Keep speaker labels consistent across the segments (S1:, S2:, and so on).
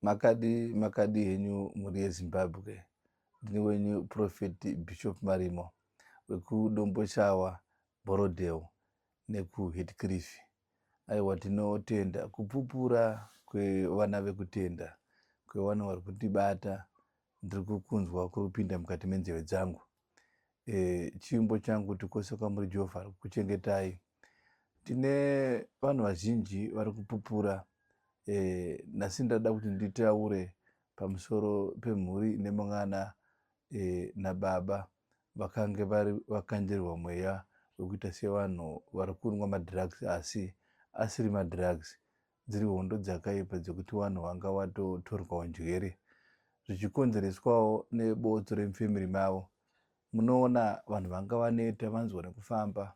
S1: Makadi makadi henyu mhuri yeZimbabwe. Ndini wenyu Prophet Bishop Marimo wekuDomboshawa, Borrowdale nekuHeathcliff. Aiwa tinotenda kupupura kwevana vekutenda kwevanhu vari kutibata ndiri kukunzwa kuri kupinda mukati menzeve dzangu. E, chivimbo changu kuti kwose kwamuri Jehovha ari kukuchengetai. Tine vanhu vazhinji vari kupupura e, nhasi ndada kuti nditaure pamusoro pemhuri ine mwana e, nababa vakange vari vakandirwa mweya wekuita sevanhu vari kunwa madrugs asi asiri madrugs dziri hondo dzakaipa dzekuti vanhu vanga vatotorwawo njere zvichikonzereswawo nebotso remufamily mavo munoona vanhu vanga vaneta vanzwa nekufamba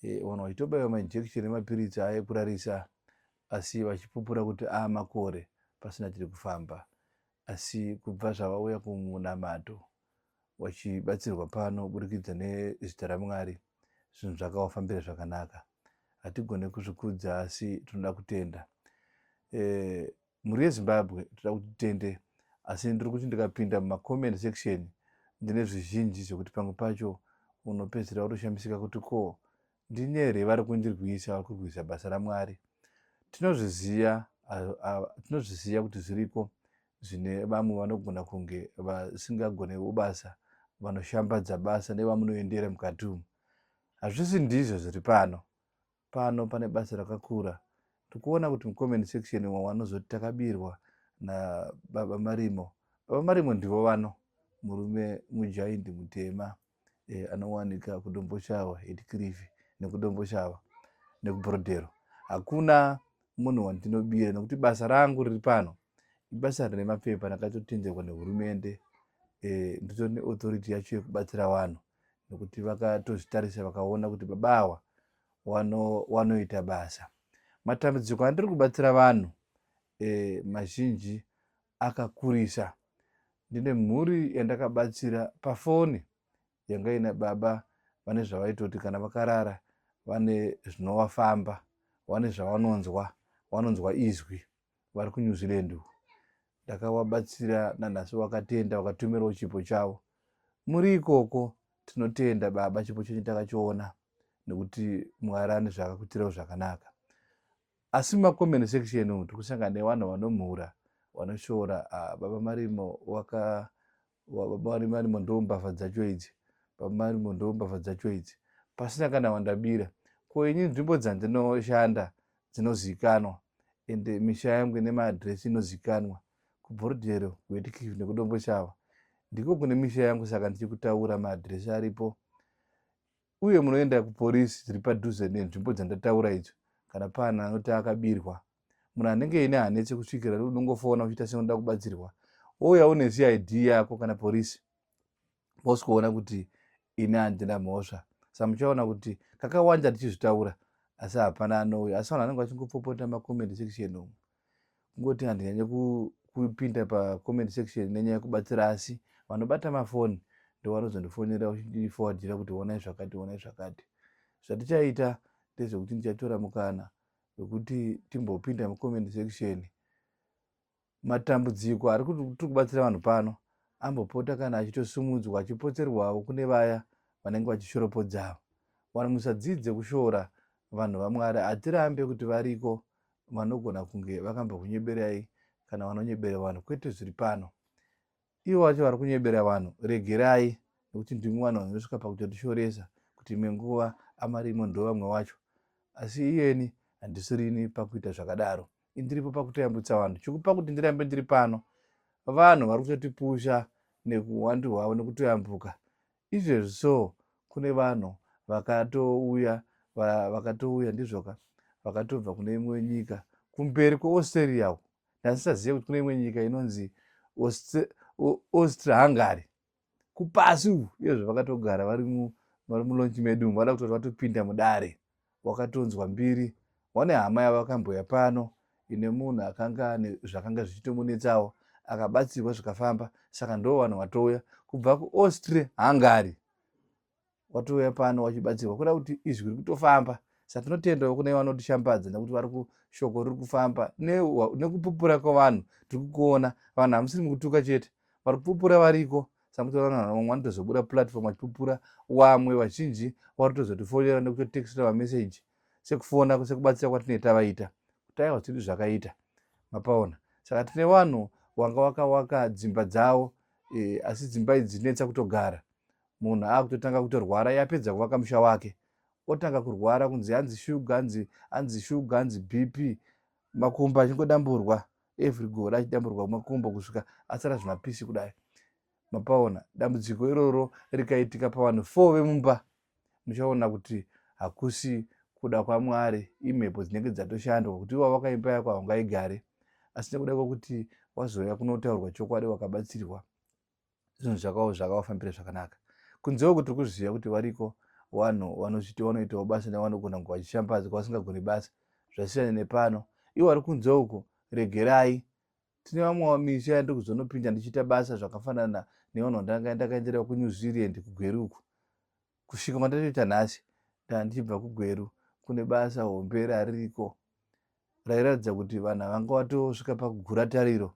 S1: e, vanhu vachitobaiwa mainjection emapiritsi aya ekurarisa asi vachipupura kuti aamakore pasina chiri kufamba asi kubva zvavauya kumunamato vachibatsirwa pano kuburikidza nezita ramwari zvinhu zvakavafambira zvakanaka hatigone kuzvikudza asi tinoda kutenda e, mhuri yezimbabwe toda kuti titende asi ndiri kuti ndikapinda mumacomment section ndine zvizhinji zvekuti pamwe pacho unopedzisira watoshamisika kuti ko ndini here vari kundirwisa vari kurwisa basa ramwari tinozviziva tinozviziva kuti zviriko zvine vamwe vanogona kunge vasingagonewo basa vanoshambadza basa nevamunoendera mukati umu hazvisi ndizvo zviri pano pano pane basa rakakura tikuona kuti mucomment section umwe vanozoti takabirwa nababa marimo baba marimo ndivo vano murume mujaindi mutema e, anowanika kudomboshawa heathcliff nekudomboshava nekuborodhero hakuna munhu wandinobira nekuti basa rangu riri pano ibasa rine mapepa rakatotenderwa nehurumende e, nditori neauthority yacho yekubatsira vanhu nekuti vakatozvitarisa vakaona kuti baba awa wanoita basa matambudziko andiri kubatsira vanhu e, mazhinji akakurisa ndine mhuri yandakabatsira pafoni yanga ina baba vane zvavaitoti kana vakarara vane zvinovafamba vane zvavanonzwa vanonzwa izwi vari kunew zealand uku ndakavabatsira nanhasi wakatenda wakatumirawo chipo chavo muri ikoko tinotenda baba chipo chenyu takachiona nekuti mwari ane zvaakakutirawo zvakanaka asi mumacomment section umu tiri kusangana nevanhu vanomhura vanoshora ah, baba marimo waka baba marimo ndo mbavha dzacho idzi baba marimo ndo mbavha dzacho idzi pasina kana wandabira ko ini nzvimbo dzandinoshanda dzinozivikanwa ende misha yangu ine maadhiresi inozivikanwa kuBorrowdale kuHeathcliff nekudomboshava ndiko kune misha yangu saka ndichikutaura maadhiresi aripo uye munoenda kuporisi dziri padhuze nenzvimbo dzandataura idzo kana pana anoti akabirwa munhu anenge ine hanetse kusvikira unongofona uchiita seunoda kubatsirwa wouya une cid yako kana porisi vosikuona kuti ini handina mhosva sa muchaona kuti kakawanda tichizvitaura asi hapana anouya asi vanhu vanenge vachingopopota macomment section umu kungoti handinyanye kupinda pacomment section nenyaya yekubatsira asi vanobata mafoni ndovanozondifonera uchindiforwardira kuti onai zvakati onai zvakati zvatichaita ndezvekuti ndichatora mukana wekuti timbopinda mucomment section matambudziko ari tiri kubatsira vanhu pano ambopota kana achitosumudzwa achipotserwawo kune vaya vanenge vachishoropodzawo vanhu musadzidze kushora vanhu vamwari hatirambe kuti variko vanogona kunge vakambokunyeberai kana vanonyebera vanhu kwete zviri pano ivo vacho vari kunyebera vanhu regerai nekuti ndimi vanhu vanosvika pakutotishoresa kuti imwe nguva amarimo ndo vamwe wacho asi iyeni handisirini pakuita zvakadaro indiripo pakutoyambutsa vanhu chikupa kuti ndirambe ndiri pano vanhu vari kutotipusha nekuwandu hwavo nekutoyambuka izvezvi so kune vanhu vakatouya vakatouya ndizvoka vakatobva kune imwe nyika kumberi kweaustralia uko ndasisazive kuti kune imwe nyika inonzi austria hungary kupasi uku iyezvo vakatogara vari mulonchi medu umu vada kutoti vatopinda mudare wakatonzwa mbiri wane hama yavo akamboya pano ine munhu akanga ane zvakanga zvichitomunetsawo akabatsirwa zvikafamba saka ndo vanhu vatouya kubva kuaustria hungary watouya pano wachibatsirwa kuda kuti izwi riri kutofamba Saka tinotendawo kune vanotishambadza nekuti vari kushoko riri kufamba nekupupura kwevanhu tiri kukuona. Vanhu hamusiri mukutuka chete, vari kupupura variko. Samutora vanhu vamwe vanotozobuda platform vachipupura, wamwe vazhinji vari kutozotifonera nekutotekisira mameseji sekufona sekubatsira kwatinenge tavaita kuti aiwa tiri zvakaita mapaona. Saka tine vanhu wanga wakawaka dzimba dzavo e, asi dzimba idzi dzinetsa kutogara. Munhu akutotanga kutorwara yapedza kuvaka musha wake otanga kurwara kunzi hanzi shuga, hanzi hanzi shuga, hanzi BP, makumbo achingodamburwa every gore achidamburwa makumbo kusvika asara zvimapisi kudai. Mapaona dambudziko iroro rikaitika pavanhu 4 vemumba, muchaona kuti hakusi kuda kwaMwari, imhepo dzinenge dzatoshandwa kuti iwa wakaimba yako haungaigare. Asi nekuda kwekuti wazouya kunotaurwa chokwadi wakabatsirwa, zvinhu zvakawo zvakavafambira zvakanaka. Kunzewo kuti tiri kuzviziva kuti variko vanhu vanozviti vanoitawo basa nevanogona kunge vachishambadza kwavasingagoni basa, zvasiyana nepano. Ivo vari kunze uko regerai, tine vamwe misha yandiri kuzonopinda ndichiita basa zvakafanana nevanhu vandanga ndakaendera kuNew Zealand kuGweru uku. Kusvika kwandatoita nhasi ndandichibva kuGweru kune basa hombe raririko rairatidza kuti vanhu havanga vatosvika pakugura tariro.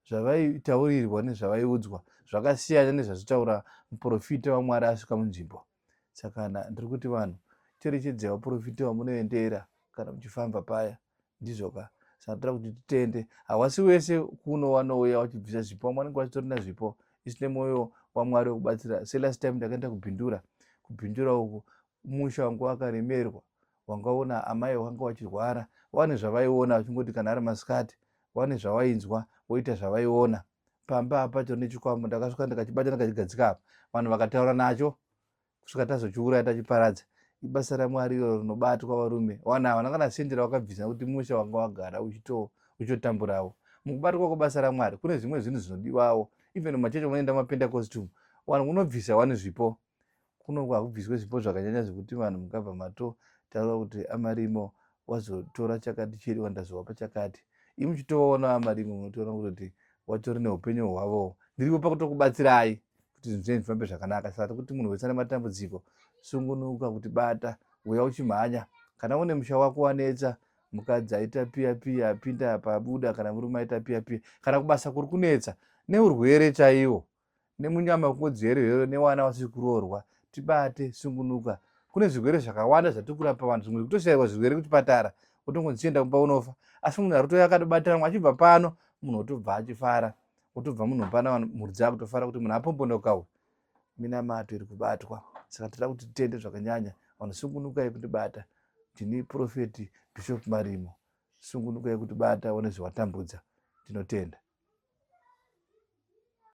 S1: Zvavaitaurirwa nezvavaiudzwa zvakasiyana nezvazvitaura muprofita waMwari asvika munzvimbo. Saka ndiri kuti vanhu cherechedzai vaprofita vamunoendera kana muchifamba paya. Ndizvo ka. Saka toda kuti titende. Hawasi wese kuno wanouya wachibvisa zvipo, vamwe vanenge vachitorina zvipo isine mwoyo waMwari wekubatsira. Selast time ndakaenda kuBindura, kuBindura uku musha wanga wakaremerwa, wangaona amai wakanga wachirwara, wane zvavaiona vachingoti kana ari masikati wane zvavainzwa voita zvavaiona. Pamba apa pacho nechikwambo ndakasvika ndikachibata ndikachigadzika apa, vanhu vakataura nacho kusvika tazochiuraya tachiparadza. Ibasa raMwari iro rinobatwa varume. Vanhu havana kana sendi ravakabvisa nekuti musha wanga wagara uchitotamburawo. Mukubatwa kwebasa raMwari kune zvimwe zvinhu zvinodiwawo. Even mumachechi munoenda mapentecost umu, vanhu unobvisa wani zvipo. Kuno hakubviswe zvipo zvakanyanya zvekuti vanhu mungabva matotaura kuti amarimo wazotora chakati chedu wandazovapa chakati. Imi muchitovaona amarimo munotoona kutoti watori neupenyu hwavo. Ndiripo pakutokubatsirai kuti zvinhu zvenyu zvifambe zvakanaka. Saka kuti munhu wese ane matambudziko, sungunuka kuti bata, uya uchimhanya. Kana une musha wako wanetsa, mukadzi aita piya piya apinda apa abuda, kana murume aita piya piya, kana kubasa kuri kunetsa neurwere chaiwo nemunyama kungodzi here here newana vasiri kuroorwa, tibate, sungunuka. Kune zvirwere zvakawanda zvatiri kurapa vanhu, zvimwe zvekutoshayirwa zvirwere kuchipatara, wotongonzi chienda kumba unofa. Asi munhu ari kutouya akatobatanwa achibva pano, munhu otobva achifara, otobva munhu pano, vanhu mhuri dzakutofara kuti munhu apombonoka uyu. Minamato iri kubatwa, saka tinoda kuti titende zvakanyanya. Vanhu sungunukai kundibata. Ndini Prophet Bishop Marimo. Sungunukai kutibata, one zvawatambudza. Ndinotenda.